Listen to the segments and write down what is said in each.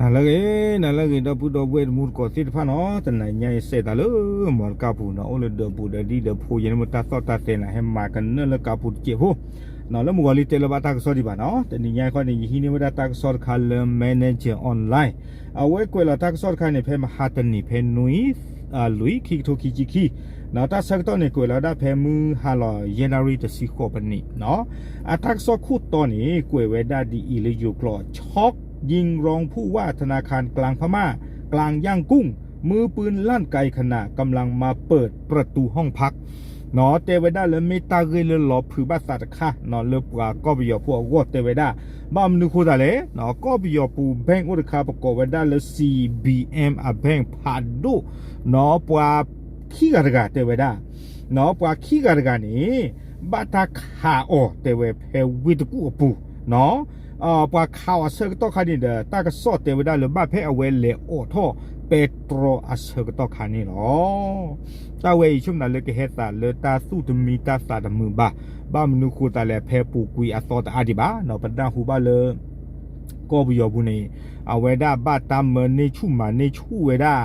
နၤလၢအဂ့ၤ, နၤလၢအဂ့ၤ ဒီပုၢ်ဒီဝဲၢ်တံၤသကိးသ့ၣ်တဖၣ်နီၤ, တနံၤညါအံၤစဲးသးလၢမီတကၢ်ပူၤနီၤ, အိၣ်လၢဒၢးပူၤဒီးဒ်ဒီးဖိယဲန့ၣ် မ့ၢ်တၢ်သီၣ်တၢ်သဲနၤ ဟဲမၤကနၢၣ်လၢကၢ်ပူၤတစဲးဖိ, လၢမုၢ်ဂီၤလံတဲလၢၤဘၣ်တၢ်ကစီၣ်ဒံးဘၣ်နီၤ, တနံၤညါအံၤဃီန့ၣ် ယဟံးန့ၢ်ဝဲဒၣ်တၢ်ကစီၣ်တခါလၢ Manager Online အဝဲကွဲးလီၤတၢ်ကစီၣ်တခါန့ၣ် ဖဲမဟါတနံၤ ဖဲနွံ လွံၢ် ခံကထိခံဆံခံ, တၢ်ဆၢကတီၢ်န့ၣ် ကွဲးလီၤဝဲဒၣ်ဖဲမုၢ်ဟါလီၤ ယဲၢ်နၣ်ရံၣ်တဆံဃိးပနံးနီၤ, အတၢ်ကစီၣ်ခိၣ်တီန့ၣ် ကွဲးဝဲဒၣ်ဒ်အံၤလၢယိၤကျိာ် ช็อกยิงรองผู้ว่าธนาคารกลางพม่า กลางย่างกุ้ง มือปืนลั่นไกขณะกำลังมาเปิดประตูห้องพัก တဲဝဲဒၣ်လၢမ့ၢ်တၢ်ဂ့ၢ်လၢလီၤဖုးဘၣ်သးတခါ လၢပှၤကီၢ်ပယီၤဖိအဂီၢ်တဲဝဲဒၣ်, ဘၣ်မနုၤဃိသးလဲၣ်, ကီၢ်ပယီၤပူၤ bank အိၣ်တခါ ပကိးဝဲဒၣ်လၢ CBM အ bank ဖးဒိၣ်, ပှၤခံဂၤတဂၤတဲဝဲဒၣ်, ပှၤခံဂၤတဂၤန့ၣ် ဘၣ်တၢ်ခးအီၤတဲဝဲဖဲဝ့ၢ်တကူၣ်အပူၤ, ပှၤခးအီၤအဆၢကတီၢ်ခါန့ၣ်ဒီး တၢ်ကစီၣ်တဲဝဲဒၣ်လၢဘၣ်ဖဲအဝဲလဲၤအိးထီၣ်ပဲတြီအဆၢကတီၢ်ခါန့ၣ်လီၤ. တၢ်ဝဲအံၤဆိကမိၣ်လၢကဟဲသးလၢတၢ်သူၣ်တမံတၢ်သးတမုာ်ဘၣ်, ဘၣ်မနုၤဃိသးလဲၣ် ဖဲပူၤကွံာ်အသီတအါဒံးဘၣ်, ပနၢ်ဟူဘၣ်လၢ ကီၢ်ပယီၤပူၤန့ၣ် အဝဲဒၣ်ဘၣ်တၢ်မၤန့ၢ်ဆူၣ်မၤန့ၢ်ဆူၣ်ဝဲဒၣ်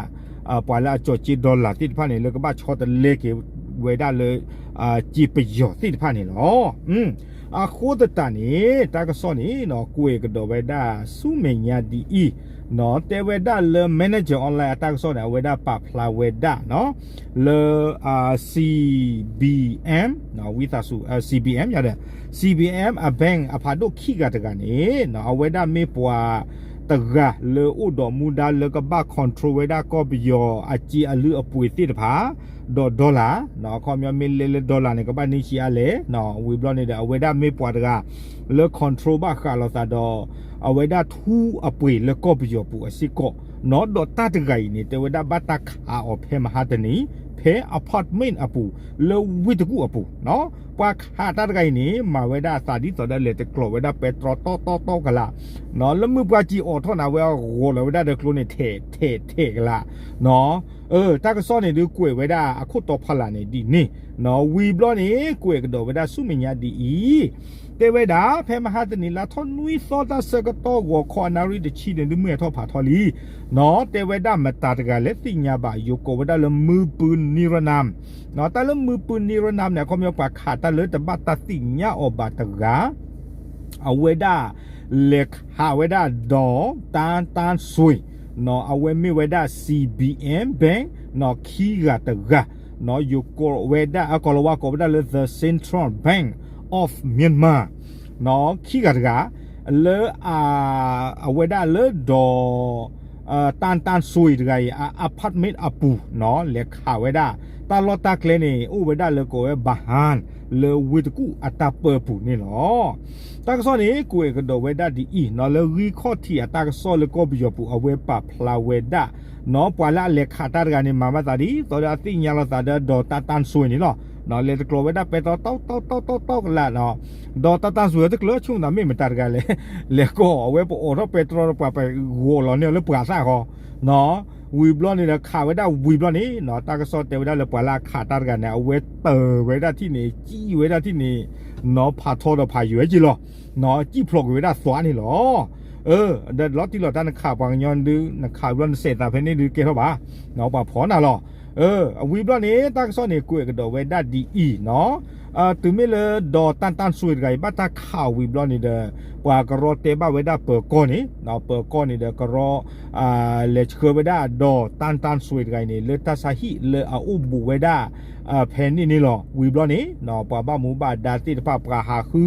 ပှၤလၢအကၠီၤစ့ dollar သ့ၣ်တဖၣ်န့ၣ် လၢကဘၣ်ဆီတလဲက့ၤဝဲဒၣ်လၢ စ့ပယီၤသ့ၣ်တဖၣ်န့ၣ်လီၤ. အဃိသတးန့ၣ် တၢ်ကစီၣ်န့ၣ် ကွဲးကဒီးဝဲဒၣ် ဆူမဲာ်ညါဒ်အံၤ, တဲဝဲဒၣ်လၢ Manager Online အတၢ်ကစီၣ်န့ၣ် အဝဲဒၣ်ပာ်ဖျါဝဲဒၣ် လၢ CBM ဝံသးစူၤ CBM ယၤဒီး CBM အ bank အဖးဒိၣ်ခံဂၤတဂၤန့ၣ် အဝဲဒၣ်မ့ၢ်ပှၤတဂၤလၢအိၣ်ဒီးမူဒါလၢကဘၣ် control ဝဲဒၣ်ကီၢ်ပယီၤအစ့အလုၢ်အပှ့ၤသ့ၣ်တဖၣ် ဒီး dollar အခီပညီမ့ၢ်လဲလၢ dollar န့ၣ် ကဘၣ်န့ၢ်ဆံးအါလဲၣ်, ဝံၤဘျီန့ၣ်ဒီး အဝဲဒၣ်မ့ၢ်ပှၤတဂၤလၢ control ဘၣ်ဃးလိာ်သးဒီး အဝဲဒၣ်ထူအပှ့ၤလၢကီၢ်ပယီၤပူၤအစ့ၢ်ကီး, ဒီးတၢ်တဂၤအံၤန့ၣ် တဲဝဲဒၣ်ဘၣ်တၢ်ခးအီၤဖဲမဟါတနံၤ ဖဲ apartment အပူၤ လၢဝ့ၢ်တကူၣ်အပူၤ, ပှၤခးတၢ်တဂၤအံၤန့ၣ် မၤဝဲဒၣ်အသးဒ်သိးဒီးလဲၤတကျိးဝဲဒၣ်ပဲတြီတီတီတီကလာ်, လၢမုၢ်ပှၢ်စံာ်အိးထီၣ်န့ၣ် အဝဲဂီၤလီၤဝဲဒၣ်ဒီးကျိန့ၣ် ထဲးထဲးထဲးကလာ်, တၢ်ကစီၣ်န့ၣ်ဒုးကွဲးဝဲဒၣ်အခိၣ်တီဖီလာ်န့ၣ်ဒ်န့ၣ်, ဝံၤဘျီန့ၣ် ကွဲးကဒီးဝဲဒၣ်ဆူမဲာ်ညါဒ်အံၤ, တဲဝဲဒၣ် ဖဲမဟါတနံၤလါထီၣ်နွံသီတၢ်ဆၢကတီၢ်ဂီၤခီအနၣ်ရံၣ်တဆံန့ၣ် ဒုးမုၢ်ဟဲထီၣ်ဖးထီလံ, တဲဝဲဒၣ်မတၤတဂၤလဲၣ်သ့ၣ်ညါဘၣ် ယိၤကိးဝဲဒၣ်လၢ มือปืนนิรนาม, တၢ်လၢ มือปืนนิรนาม န့ၣ် အခီပညီပှၤခးတၢ်လၢတဘၣ်တၢ်သ့ၣ်ညါအီၤဘၣ်တဂၤ အဝဲဒၣ် လဲၤခးဝဲဒၣ်ဒီး တၢ်တၢ်စွ့ၤ, အဝဲမ့ၢ်ဝဲဒၣ် CBM bank ခံဂၤတဂၤ, ယိၤကိးဝဲဒၣ် အကိးလီၤဝါကိးဝဲဒၣ်လၢ The Central Bank of Myanmar ခံဂၤတဂၤ, လၢ အဝဲဒၣ်လၢဒီး တၢ်တၢ်စွ့ၤတဂၤအံၤ အ apartment အပူၤ လဲၤခးဝဲဒၣ်, တၢ်လီၢ်တၢ်ကျဲန့ၣ် အိၣ်ဝဲဒၣ်လၢကိးဝဲ ဘၣ်ဟၣ် လၢဝ့ၢ်တကူၣ်အတၢ်ပၢပူၤန့ၣ်လီၤ. တၢ်ကစီၣ်န့ၣ် ကွဲးကဒီးဝဲဒၣ်ဒ်အံၤ လၢဂံၢ်ခီၣ်ထံးအတၢ်ကစီၣ်လၢကီၢ်ပယီၤပူၤ အဝဲပာ်ဖျါဝဲဒၣ်, ပှၤလၢအလဲၤခးတၢ်တဂၤန့ၣ် မၤဘၣ်သးဒ်သိးဒီးအသ့ၣ်ညါလိာ်သးဒီး ဒီးတၢ်တၢ်စွ့ၤန့ၣ်လီၤ. လဲၤတကျိးဝဲဒၣ်ပဲတြီတီတီတီတီကလာ်, ဒီးတၢ်တၢ်စွ့ၤတကျၢဆိကမိၣ်သးမ့ၢ်မတၤတဂၤလဲၣ်, လဲၤကိးအဝဲပအိးထီၣ်ပဲတြီဒီးပှၤ ပဂီၤလီၤန့ၢ်အီၤလၢပှၤသၣ်ဃီ ဝံၤဘျီန့ၣ်ဒီးခးဝဲဒၣ်ဝံၤဘျီန့ၣ် တၢ်ကစီၣ်တဲဝဲဒၣ်လၢပှၤလၢအခးတၢ်တဂၤန့ၣ် အဝဲတၢၤဝဲဒၣ်ထံၣ်န့ၣ် စံၣ်ဝဲဒၣ်ထံၣ်န့ၣ် ဖးထီဒီးဖးယွၤက့ၤလီၤ, စံၣ်ဖျိးကွံာ်ဝဲဒၣ်သွါန့ၣ်လီၤ. ဒီးလီၤတံၢ်လီၤတၢ်နခးပှၤကညီဒုး နခးဝံၤဘျီနစဲးသးဖဲန့ၣ်ဒုးကဲထီၣ်ဘၣ်, ပှၤဖီၣ်နၤလီၤ. ဝံၤဘျီန့ၣ် တၢ်ကစီၣ်န့ၣ် ကွဲးကဒီးဝဲဒၣ်ဒ်အံၤနီၤ, တုၤမ့ၢ်လၢဒီးတၢ်တၢ်စွ့ၤတဂၤအံၤ ဘၣ်တၢ်ခးဝံၤဘျီန့ၣ်ဒီး ပှၤကရီတဲဘၣ်ဝဲဒၣ်ပၢၤကီၢ်န့ၣ်, ပၢၤကီၢ်န့ၣ်ဒီးကရီ လဲၤဆှၢဝဲဒၣ်ဒီးတၢ်တၢ်စွ့ၤတဂၤအံၤန့ၣ် လၢတၢ်ဆါဟံၣ်လၢအအိၣ်ဘူးဝဲဒၣ် ဖဲန့ၣ်န့ၣ်လီၤ. ဝံၤဘျီန့ၣ် ပှၤဘၣ်မူဘၣ်ဒါသ့ၣ်တဖၣ် ပှၤဟးဃု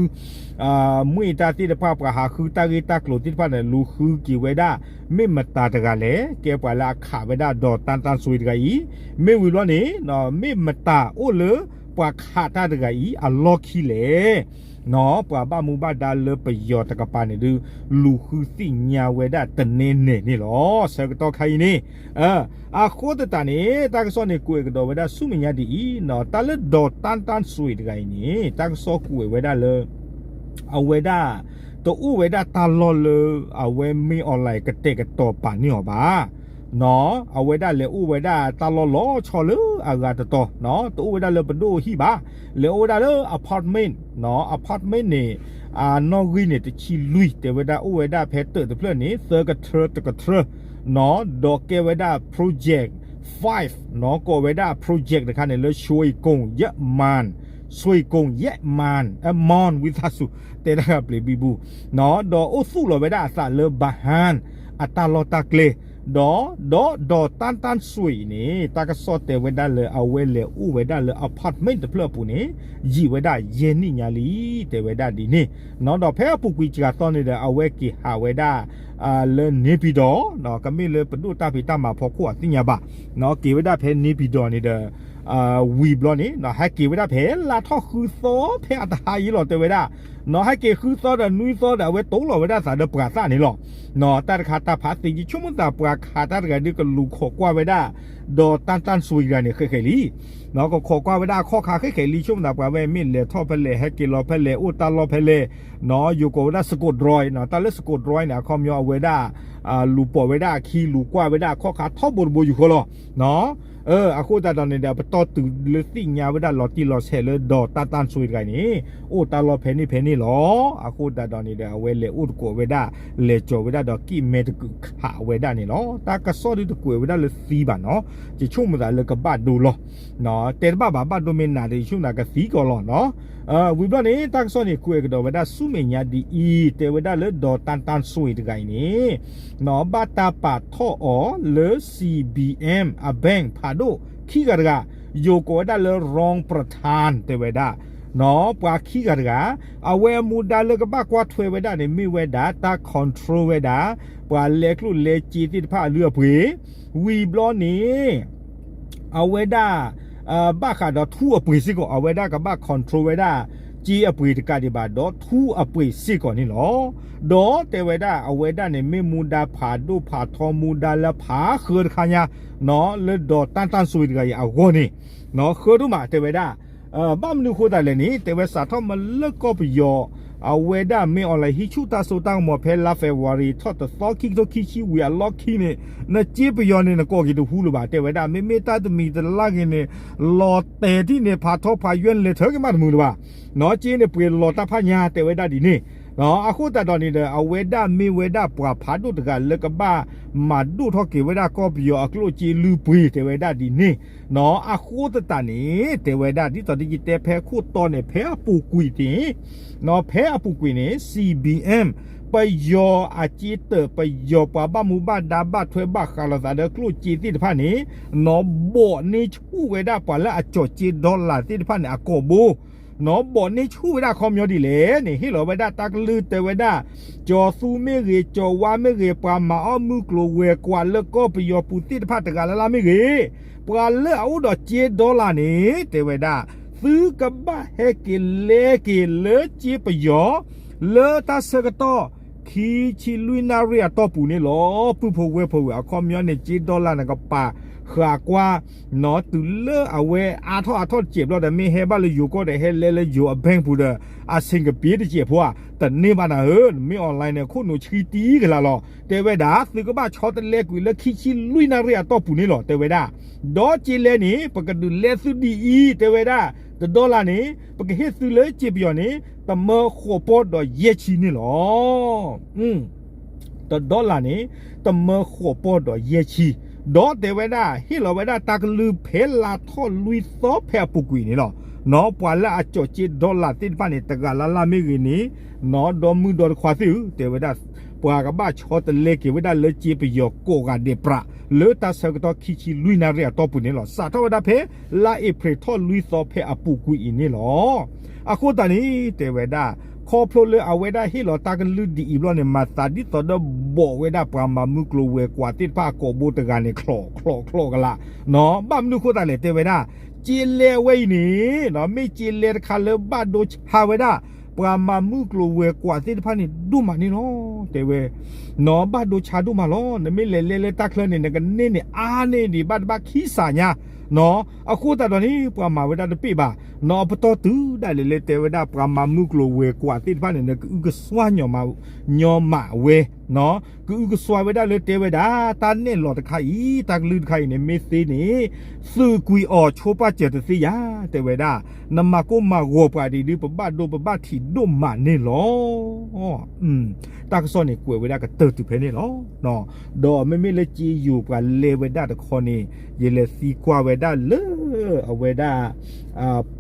မွ့ၢ်တၢ်သ့ၣ်တဖၣ် ပှၤဟးဃုတၢ်ဂ့ၢ်တၢ်ကျိၤသ့ၣ်တဖၣ်န့ၣ် လူၤဃုက့ၤဝဲဒၣ် မ့ၢ်မတၤတဂၤလဲၣ် ကဲပှၤလၢအခးဝဲဒၣ်ဒီးတၢ်တၢ်စွ့ၤတဂၤအံၤ, မ့ၢ်ဝံၤဘျီန့ၣ် မ့ၢ်မတၤအိၣ်လၢပှၤခးတၢ်တဂၤအံၤ အလီၢ်ခံလဲၣ် ပှၤဘၣ်မူဘၣ်ဒါလၢပယီၤတကပၤန့ၣ်ဒုး လူၤဃုသ့ၣ်ညါဝဲဒၣ်တန့ၢ်န့ၣ်န့ၣ်လီၤ. ဆၢကတီၢ်ခါအံၤန့ၣ် အဃိသတးန့ၣ် တၢ်ကစီၣ်န့ၣ် ကွဲးကဒီးဝဲဒၣ်ဆူမဲာ်ညါဒ်အံၤ, တၢ်လၢဒီးတၢ်တၢ်စွ့ၤတဂၤအံၤန့ၣ် တၢ်ကစီၣ်ကွဲးဝဲဒၣ်လၢ အဝဲဒၣ် တအိၣ်ဝဲဒၣ်တၢ်လီၢ်လၢ အဝဲမ့ၢ် online ကတဲာ်ကတီၤပာ်န့ၢ်အီၤဘၣ် အဝဲဒၣ်လဲၤအိၣ်ဝဲဒၣ်တၢ်လီၢ်လီၤဆီလၢအဂၤတတီၤ, တအိၣ်ဝဲဒၣ်လၢပဒိၣ်ဟံၣ်ဘၣ်, လဲၤအိၣ်ဝဲဒၣ်လၢ apartment, apartment န့ၣ် အနီၣ်ဂံၢ်န့ၣ် တဆံလွံၢ် တဲဝဲဒၣ် အိၣ်ဝဲဒၣ်ဖဲတၢးတဖျၢၣ်န့ၣ် သၢကထြၢတကထြၢ နီၣ်, ဒီးကဲဝဲဒၣ် project five နီၣ်, ကိးဝဲဒၣ် project တခါန့ၣ်လၢ ဆွ့ကိၣ်ယဲၢ်မၢၣ်, ဆွ့ကိၣ်ယဲၢ်မၢၣ်, အမၢၣ် ဝံသးစူၤ တဲတၢ်ပျ့ၤဘံဘူ, နီၣ်, ဒီးအိၣ်သူၣ်လီၤဝဲဒၣ်အသးလၢ ဘၣ်ဟၣ် အတၢ်လီၢ်တၢ်ကျဲ ဒီး ဒီး ဒီးတၢ်တၢ်ဆွ့အံၤန့ၣ် တၢ်ကစီၣ်တဲဝဲဒၣ်လၢအဝဲလဲၤအိၣ်ဝဲဒၣ်လၢ apartment တဖျၢၣ်အပူၤန့ၣ် ယံာ်ဝဲဒၣ်ယဲၢ်နံၣ်ညါလံ တဲဝဲဒၣ်ဒ်န့ၣ်, နီၣ်, ဒီးဖဲအပူၤကွံာ်စှၤသီန့ၣ်ဒီး အဝဲက့ၤဟးဝဲဒၣ် လၢ နေပြည်တော် နီၣ်, ကမ့ၢ်လၢပဒိၣ်တၢ်ဖံးတၢ်မၤဖီခိၣ်အသ့ၣ်ညါဘၣ်, နီၣ်, က့ၤဝဲဒၣ်ဖဲ နေပြည်တော် န့ၣ်ဒီး ဝံၤဘျီန့ၣ် နီၣ်, ဟဲက့ၤဝဲဒၣ်ဖဲလါထီၣ်ဃုသီဖဲအတဟါအံၤလီၤ တဲဝဲဒၣ်, နီၣ်, ဟဲက့ၤဃုသီဒီးနွံသီဒီး အဝဲတိၢ်လီၤဝဲဒၣ်သးဒီးပှၤသၣ်န့ၣ်လီၤ, နီၣ်, တၢ်တခါတၢ်ဖးသ့ ယဆိကမိၣ်သးပှၤခးတၢ်တဂၤဒုးကလူၤခိးကွၢ်ဝဲဒၣ် ဒီးတၢ်တၢ်ဆွ့တဂၤန့ၣ် ဃဲးဃဲးလံ နီၣ်, ကခိးကွၢ်ဝဲဒၣ်အခီၣ်ခါဃဲးဃဲးလံ ဆိကမိၣ်သးပှၤဝဲမ့ၢ်လဲၤထီၣ်ဖဲလဲၣ် ဟဲက့ၤလီၤဖဲလဲၣ် အိၣ်တၢ်လီၢ်ဖဲလဲၣ်, နီၣ်, ယိၤကိးဝဲဒၣ် စကိးဒြဲ နီၣ်, တၢ်လၢ စကိးဒြဲ န့ၣ် အခီပညီအဝဲဒၣ် လူၤပိာ်ဝဲဒၣ်အခံ လူၤကွၢ်ဝဲဒၣ်အခီၣ်ခါထီဘိတဘိယူၢ်ဃီလီၤ, နီၣ်, အဃိသတးဒီးန့ၣ်ဒီး ပတီၢ်တုၤလၢသ့ၣ်ညါဝဲဒၣ်လီၤတံၢ်လီၤဆဲးလၢ ဒီးတၢ်တၢ်ဆွ့တဂၤန့ၣ် အိၣ်တၢ်လီၢ်ဖဲန့ၣ်ဖဲန့ၣ်လီၤ, အဃိသတးဒီးန့ၣ်ဒီး အဝဲလဲၤအိၣ်သကိးဝဲဒၣ် လဲၤကၠီၤဝဲဒၣ်ဒီးကံၣ်မဲတကုာ်ခးဝဲဒၣ်န့ၣ်လီၤ, တၢ်ကစီၣ်ဒုးတကွဲးဝဲဒၣ်လၢသံဘၣ်နီၣ်, ယဆိကမိၣ်သးလၢကဘၣ်ဒိလီၤ, နီၣ်, တဲတဘၣ်ဘၣ် ဘၣ်ဒိမ့ၢ်နးဒီး ယဆိကမိၣ်သးကသံကီးလီၤ, နီၣ်, ဝံၤဘျီန့ၣ် တၢ်ကစီၣ်န့ၣ်ကွဲးကဒီးဝဲဒၣ်ဆူမဲာ်ညါဒ်အံၤ တဲဝဲဒၣ်လၢ ဒီးတၢ်တၢ်ဆွ့တဂၤအံၤန့ၣ် နီၣ်, ဘၣ်တၢ်ပာ်ထီၣ်အီၤလၢ CBM အ bank ဖးဒိၣ်ခံဂၤတဂၤ, ယိၤကိးဝဲဒၣ်လၢ รองประธาน တဲဝဲဒၣ်, နီၣ်, ပှၤခံဂၤတဂၤ, အဝဲအမူဒါလၢကဘၣ်ကွၢ်ထွဲဝဲဒၣ်န့ၣ် မ့ၢ်ဝဲဒၣ်တၢ် control ဝဲဒၣ် ပှၤလဲၤကျိၣ်လဲၤစ့သ့ၣ်တဖၣ်အလုၢ်အပှ့ၤ, ဝံၤဘျီန့ၣ် အဝဲဒၣ် ဘၣ်ဃးဒီးထူအပှ့ၤစ့ၢ်ကီး, အဝဲဒၣ်ကဘၣ် control ဝဲဒၣ် စ့အပှ့ၤတကးဒံးဘၣ် ဒီးထူအပှ့ၤစ့ၢ်ကီးန့ၣ်လီၤ, ဒီးတဲဝဲဒၣ် အဝဲဒၣ်န့ၣ် မ့ၢ်မူဒါဖးဒိၣ်ဖးထီ မူဒါလၢဖးဃၢတခါညါ, နီၣ်, လၢ ဒီးတၢ်တၢ်ဆွ့တဂၤအံၤအဂီၢ်န့ၣ်, နီၣ်, ဃၢဒိၣ်မး တဲဝဲဒၣ်, ဘၣ်မနုၤဃိသတးလဲၣ်န့ၣ် တဲဝဲစးထီၣ်မ့ၢ်လၢကီၢ်ပယီၤ အဝဲဒၣ်မ့ၢ်အီၤလဲၤဟံးဆူၣ်တၢ်စိတၢ်ကမီၤဖဲလါ February ထီၣ်တသီခံကထိခံဆံဝံၤအလီၢ်ခံန့ၣ်, နစ့ပယီၤန့ၣ် နကိးက့ၤတဟူလၢၤဘၣ် တဲဝဲဒၣ်, မ့မ့ၢ်တၢ်တမံၤတလၢ်ဂ့ၤန့ၣ် လီၤတဲာ်ထံၣ်န့ၣ် ဖးထီဖးယွဲၢ်လဲၤထၢက့ၤမးတမုာ်လၢၤဘၣ်, နီၣ်, စ့န့ၣ်ပှ့ၤလီၤတၢ်ဖးညါ တဲဝဲဒၣ်ဒ်န့ၣ်, နီၣ်, အဃိသတးဒီးန့ၣ်ဒီး အဝဲဒၣ်မ့ၢ်ဝဲဒၣ်ပှၤဖးဒိၣ်တဂၤလၢကဘၣ်မၤဒိၣ်ထီၣ်က့ၤဝဲဒၣ်ကီၢ်ပယီၤအကျိၣ်စ့လုၢ်ပှ့ၤ တဲဝဲဒၣ်ဒ်န့ၣ်, နီၣ်, အဃိသတးန့ၣ် တဲဝဲဒၣ် ဒ်သိးဒီးယတဲဖဲခိၣ်တီန့ၣ် ဖဲအပူၤကွံာ်န့ၣ်, နီၣ်, ဖဲအပူၤကွံာ်န့ၣ် CBM ပယီၤအစ့တၢး ပယီၤပှၤဘၣ်မူဘၣ်ဒါဘၣ်ထွဲဘၣ်ဃးလိာ်သးဒီးကျိၣ်စ့သ့ၣ်တဖၣ်န့ၣ်, နီၣ်, ဘိးန့ၢ်ဆူၣ်ဝဲဒၣ်ပှၤလၢအကၠီၣ်စ့ dollar သ့ၣ်တဖၣ်န့ၣ် အကိာ်ဘိ နီၣ်, ဘိးန့ၢ်ဆူၣ်ဝဲဒၣ်အခီပညီဒ်လဲၣ်န့ၣ် ဟ့ၣ်လီၤဝဲဒၣ်တၢ်ကလုၢ်တဲဝဲဒၣ်, ကၠီၤသူမ့ၢ်ဂ့ၤ ကၠီၤဝါမ့ၢ်ဂ့ၤ ပှၤမၤအီၣ်မုၢ်ကျိၤဝဲၤကွာ်လၢကီၢ်ပယီၤပူၤသ့ၣ်တဖၣ်တဂၤလၢ်လၢ်မ့ၢ်ဂ့ၤ, ပှၤလၢအအိၣ်ဒီးစ့ dollar န့ၣ် တဲဝဲဒၣ်, သုကဘၣ်ဟဲက့ၤလဲၤက့ၤလၢစ့ပယီၤ လၢတၢ်ဆၢကတီၢ် ခံဆံလွံၢ်နၣ်ရံၣ်အတီၢ်ပူၤန့ၣ်လီၤ. ပုၢ်ဖိဝဲၢ်ဖိဝဲၢ် အခီပညီန့ၣ် စ့ dollar န့ၣ် ကပာ်ဃာ်ကွၢ် နီၣ်, တုၤလၢအဝဲအါထီၣ်အါထီၣ်တစဲးဘျီဒီး မ့ၢ်ဟဲဘၣ်လၢယိၤကီၢ်ဒီး ဟဲလဲၤလၢယိၤအ bank ပူၤဒီး အဆ့ၣ်ကပ့ၤတစဲးဖိဧါ, တန့ၢ်ဘၣ်နၤဧၢ, မ့ၢ် online န့ၣ် ခိၣ်နူာ်ဆှံတံၢ်ကလာ်လီၤ. တဲဝဲဒၣ် သုကဘၣ်ဆီတလဲကွံာ်လၢခံဆံလွံၢ်နၣ်ရံၣ်အတီၢ်ပူၤန့ၣ်လီၤ တဲဝဲဒၣ်. ဒီးစ့လဲန့ၣ် ပကဒုးလဲသုဒ်အံၤ တဲဝဲဒၣ်, တ dollar န့ၣ် ပကဟ့ၣ်သုလၢစ့ပယီၤန့ၣ် တမၢဃိးပီၢ်ဒီးယဲၢ်ဆံန့ၣ်လီၤ. တ dollar န့ၣ် တမၢဃိးပီၢ်ဒီးယဲၢ်ဆံ, ဒီးတဲဝဲဒၣ် ဟ့ၣ်လီၤဝဲဒၣ်တၢ်ကလုၢ်ဖဲလါထီၣ်လွံၢ်သီဖဲအပူၤကွံာ်န့ၣ်လီၤ. နီၣ်, ပှၤလၢအကၠီၣ်စ့ dollar သ့ၣ်တဖၣ်န့ၣ် တဂၤလၢ်လၢ်မ့ၢ်ဂ့ၤန့ၣ်, နီၣ်, ဒီမုၢ်ဒီတခွါသ့ၣ်ဧၢ, တဲဝဲဒၣ် ပှၤကဘၣ်ဆီတလဲက့ၤဝဲဒၣ်လၢစ့ပယီၤကိးဂၤဒဲးပြး လၢတၢ်ဆၢကတီၢ်ခံဆံလွံၢ်နၣ်ရံၣ်အတီၢ်ပူၤန့ၣ်လီၤ. စးထီၣ်ဝဲဒၣ်ဖဲ လါအ့ဖြ့ၣ်ထီၣ်လွံၢ်သီဖဲအပူၤကွံာ်အံၤန့ၣ်လီၤ. အဃိသတးန့ၣ် တဲဝဲဒၣ် ခီဖျိလၢအဝဲဒၣ်ဟ့ၣ်လီၤတၢ်ကလုၢ်ဒ်အံၤဘျီန့ၣ် မၤသးဒ်သိးဒီးဘိးဝဲဒၣ်ပှၤမၤမုၢ်ကျိၤဝဲၤကွာ်သ့ၣ်တဖၣ်အကိာ်ဘိတဂၤန့ၣ် ချီၣ်ချီၣ်ချီၣ်ကလာ်, နီၣ်, ဘၣ်မနုၤဃိသတးလဲၣ် တဲဝဲဒၣ် စ့လဲအဝဲအံၤန့ၣ် နီၣ်, မ့ၢ်စ့လဲတခါလၢဘၣ်ဒိဆါဝဲဒၣ် ပှၤမၤမုၢ်ကျိၤဝဲၤကွာ်သ့ၣ်တဖၣ်န့ၣ်ဒိၣ်မးန့ၣ်လီၤ တဲဝဲ, နီၣ်, ဘၣ်ဒိဆါဒိၣ်မးလီၤ. နမ့ၢ်လဲၤလဲလၢတၢ်ချၢန့ၣ် နကန့ၢ်န့ၣ်အါန့ၢ်ဒံးဘၣ်တဘၣ်ခံစးညါ, နီၣ်, အဃိသတးဒီးန့ၣ် ပှၤမၤဝဲဒၣ်တပ့ၢ်ဘၣ်, နီၣ်, အပတီၢ်တုၤဒၣ်လဲာ်လၢတဲဝဲဒၣ် ပှၤမၤမုၢ်ကျိၤဝဲၤကွာ်သ့ၣ်တဖၣ်န့ၣ် နကအုကစွါညီမးဝဲ ကအုကစွါဝဲဒၣ်လၢတဲဝဲဒၣ် တၢ်နဲၣ်လီၤတခါအံၤ တၢ်ကလုၢ်တခါအံၤန့ၣ် မ့ၢ်သ့န့ၣ် သုးကွံာ်အီၤဆိပာ်စၢၤတသ့ယၤ တဲဝဲဒၣ်, နမၤကိၢ်မၤဂီၤပှၤဒ်ဒုး ပဘၣ်ဒိပဘၣ်ထံးဒိၣ်မးန့ၣ်လီၤ. တၢ်ကစီၣ်န့ၣ်ကွဲးဝဲဒၣ်ကတၢၢ်တုၤဖဲန့ၣ်လီၤ. ဒီးမ့မ့ၢ်လၢကၠ့ယိၤပှၤလဲဝဲဒၣ်တခီန့ၣ် ယလဲၤသံကွၢ်ဝဲဒၣ်လၢ အဝဲဒၣ်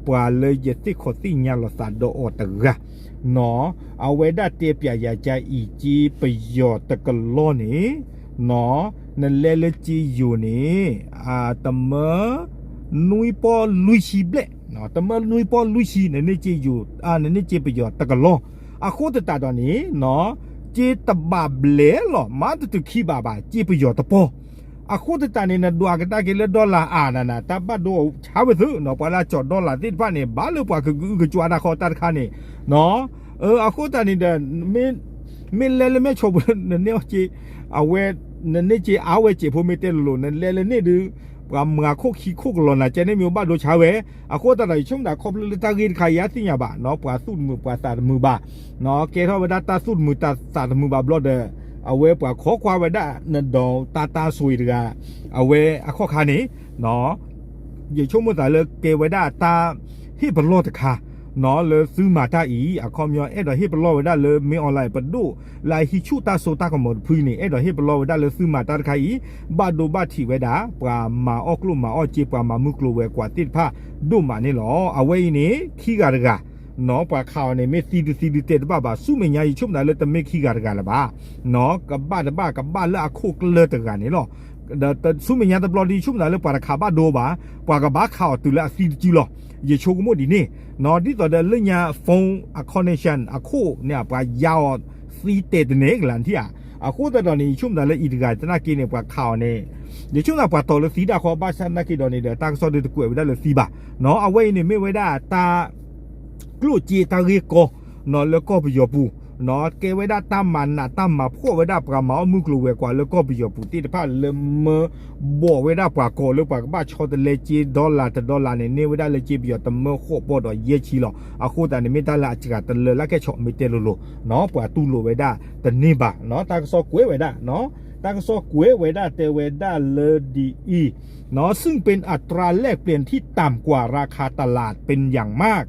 ပှၤလၢယသ့ၣ်ခီၣ်သ့ၣ်ညါလိာ်သးဒီးအီၤတဂၤ နီၣ်, အဝဲဒၣ်တဲပျးယၤကါအံၤ ကၠ့ပယီၤတကလီၢ်န့ၣ် နီၣ်, နလဲလၢကၠ့ယိၤန့ၣ် တမၢ နွံပီလွံၢ်ဆံဘျဲၣ်, တမၢနွံပီလွံၢ်ဆံ နန့ၢ်ကၠ့ယိၤ နန့ၢ်ကၠ့ပယီၤတကလီၢ်. အဃိသတးဒီးန့ၣ် နီၣ်, ကၠ့တဘးဘျဲၣ်လီၤ မၤတတုၤခံဘးဘၣ် ကၠ့ပယီၤတပီၢ်. အဃိသတးန့ၣ် နဒွးကဒါက့ၤလၢ dollar အါနၤနၤ တၢ်ဘၣ်ဒိဆါဝဲသု နီၣ်, ပှၤလၢအကၠီၤ dollar သ့ၣ်တဖၣ်န့ၣ် ဘၣ်လၢပှၤကကအုကကွါတၢ်ဃီတၢ်တခါန့ၣ်, နီၣ်, အဃိသတးန့ၣ်ဒီး မ့ၢ်လဲလၢမဲၢ်ဆီပူၤ နန့ၢ်ကၠ့ အဝဲ နန့ၢ်ကၠ့အါဝဲစဲးဖိမ့ၢ်တဲလိၤလိၤ နလဲလၢန့ၣ်ဒုး ပှၤမၤခိၣ်ခံခိၣ်ကလီၤနၤ ကဲန့ၣ်မ့ၢ်ဘၣ်ဒိဆါဝဲ. အဃိသတးဒီး ယဆိကမိၣ်သးခီဖျိလၢတၢ်ဂ့ၢ်တခါအံၤ အသ့ၣ်ညါဘၣ် နီၣ်, ပှၤသူၣ်တမုာ်ပှၤသးတမုာ်ဘၣ်, နီၣ်, ကဲထီၣ်ဝဲဒၣ်တၢ်သူၣ်တမုာ်တၢ်သးတမုာ်ဘၣ်ဘျီဒီး အဝဲပှၤခိးကွၢ်ဝဲဒၣ် နဒီးတၢ်တၢ်ဆိအံၤတဂၤ အဝဲအခီၣ်ခါန့ၣ် နီၣ်, ယဆိကမိၣ်သးလၢကဲဝဲဒၣ်တၢ်ဟ့ၣ်ပလီၢ်တခါ နီၣ်, လၢသုမၤတၢ်အံၤ အခီပညီအဲၣ်ဒိးဟ့ၣ်ပလီၢ်ဝဲဒၣ်လၢ မင်းအောင်လှိုင် ပဒိၣ်လၢအဟံးဆူၣ်တၢ်စိတၢ်ကမီၤတဖုန့ၣ် အဲၣ်ဒိးဟ့ၣ်ပလီၢ်ဝဲဒၣ်လၢသုမၤတၢ်တခါအံၤ ဘၣ်ဒိဘၣ်ထံးဝဲဒၣ် ပှၤမၤအီၣ်ကျိၣ်မၤအီၣ်စ့ ပှၤမၤမုၢ်ကျိၤဝဲၤကွာ်သ့ၣ်တဖၣ်ဒိၣ်မးန့ၣ်လီၤ. အဝဲအံၤန့ၣ် ခံဂၤတဂၤ နီၣ်, ပှၤခးအီၤန့ၣ် မ့ၢ်သံတသံဒုးတဲတဘၣ်ဘၣ် ဆူမဲာ်ညါယဆိကမိၣ်သးလၢတမ့ၢ်ခံဂၤတဂၤလၢၤဘၣ်, နီၣ်, ကဘၣ်တဘၣ် ကဘၣ်လၢအခိၣ်ကျၢၢ်တဂၤန့ၣ်လီၤ. ဒီးဆူမဲာ်ညါတဘျီဒုး ယဆိကမိၣ်သးလၢပှၤတခးဘၣ်ဒိဘၣ် ပှၤကဘၣ်ခးအီၤတုၤလၢအသံတစုလီၤ. ယဆိကမိၣ်ဒ်န့ၣ်, နီၣ်, ဒ်သိးဒီးလၢညါ phone အ connection အခိၣ်န့ၣ် ပှၤယါအီၤသံတဲာ်တန့ၢ်ကလၤထံၣ်ဧါ. အဃိသတးဒီးန့ၣ် ယဆိကမိၣ်သးလၢအံၤတဂၤသနာ်က့န့ၣ် ပှၤခးအီၤန့ၣ် ယဆိကမိၣ်သးပှၤတီၤလၢသံတၢ်ဃီ ဘၣ်ဆၣ်သနာ်က့ဒီးန့ၣ်ဒီး တၢ်ကစီၣ်ဒုးတကွဲးဝဲဒၣ်လၢသံဘၣ်, နီၣ်, အဝဲအံၤန့ၣ်မ့ၢ်ဝဲဒၣ်တၢ် ကျိၣ်စ့တၢ်ဂ့ၢ်ကီ နီၣ်, လၢကီၢ်ပယီၤပူၤ, နီၣ်, ကဲဝဲဒၣ်တၢ်မၤနးတၢ်မၤဖှီၣ်ဝဲဒၣ်ပှၤမၤအီၣ်မုၢ်ကျိၤဝဲၤကွာ်လၢကီၢ်ပယီၤပူၤသ့ၣ်တဖၣ်လၢမၢ ဘီၣ်ဝဲဒၣ်ပှၤကိးလၢပှၤကဘၣ်ဆီတလဲကၠ့ dollar တ dollar န့ၣ် န့ၢ်ဝဲဒၣ်လၢကၠ့ပယီၤတမၢဃိးပီၢ်ဒီးယဲၢ်ဆံလီၤ. အဃိသတးန့ၣ် မ့ၢ်တၢ်လၢအစှၤတလၢလၢကဲဆီၣ်မ့ၢ်တဲလိၤလိၤ, နီၣ်, ပှၤတူၢ်လိာ်ဝဲဒၣ်တန့ၢ်ဘၣ်, နီၣ်, တၢ်ကစီၣ်ကွဲးဝဲဒၣ်, နီၣ်, တၢ်ကစီၣ်ကွဲးဝဲဒၣ်တဲဝဲဒၣ်လၢဒ်အံၤ နီၣ်, ซึ่งเป็นอัตราแลกเปลี่ยนที่ต่ำกว่าราคาตลาดเป็นอย่างมาก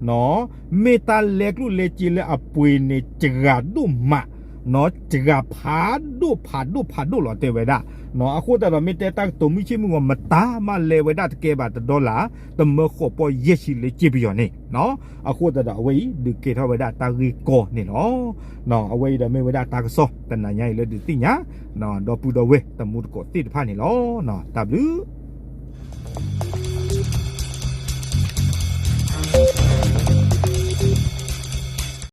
နီၣ်, မ့ၢ်တၢ်လဲကျိၣ်လဲစ့လၢအပှ့ၤန့ၣ် စှၤဒိၣ်မး, နီၣ်, စှၤဖးဒိၣ်ဖးဒိၣ်ဖးဒိၣ်လီၤတဲဝဲဒၣ်, နီၣ်, အဃိသတးဒီး မ့ၢ်တဲတၢ်ကတိၤမုၢ်ဆ့ၣ်မုၢ်ဂီၤမတၤမးလဲဝဲဒၣ်တကဲဘၣ်တ dollar တမၢဃိးပီၢ်ယဲၢ်ဆံလၢကၠ့ပယီၤန့ၣ်, နီၣ်, အဃိသတးဒီးအဝဲအံၤ ဒုးကဲထီၣ်ဝဲဒၣ်တၢ်ဂ့ၢ်ကီန့ၣ်လီၤ. နီၣ်, အဝဲအံၤဒီးမ့ၢ်ဝဲဒၣ်တၢ်ကစီၣ်တနၤညါအံၤလၢဒုးသ့ၣ်ညါ, နီၣ်, ဒီပုၢ်ဒီဝဲၢ်တံၤသကိးသ့ၣ်တဖၣ်န့ၣ်လီၤ. နီၣ်, တၢ်ဘျုး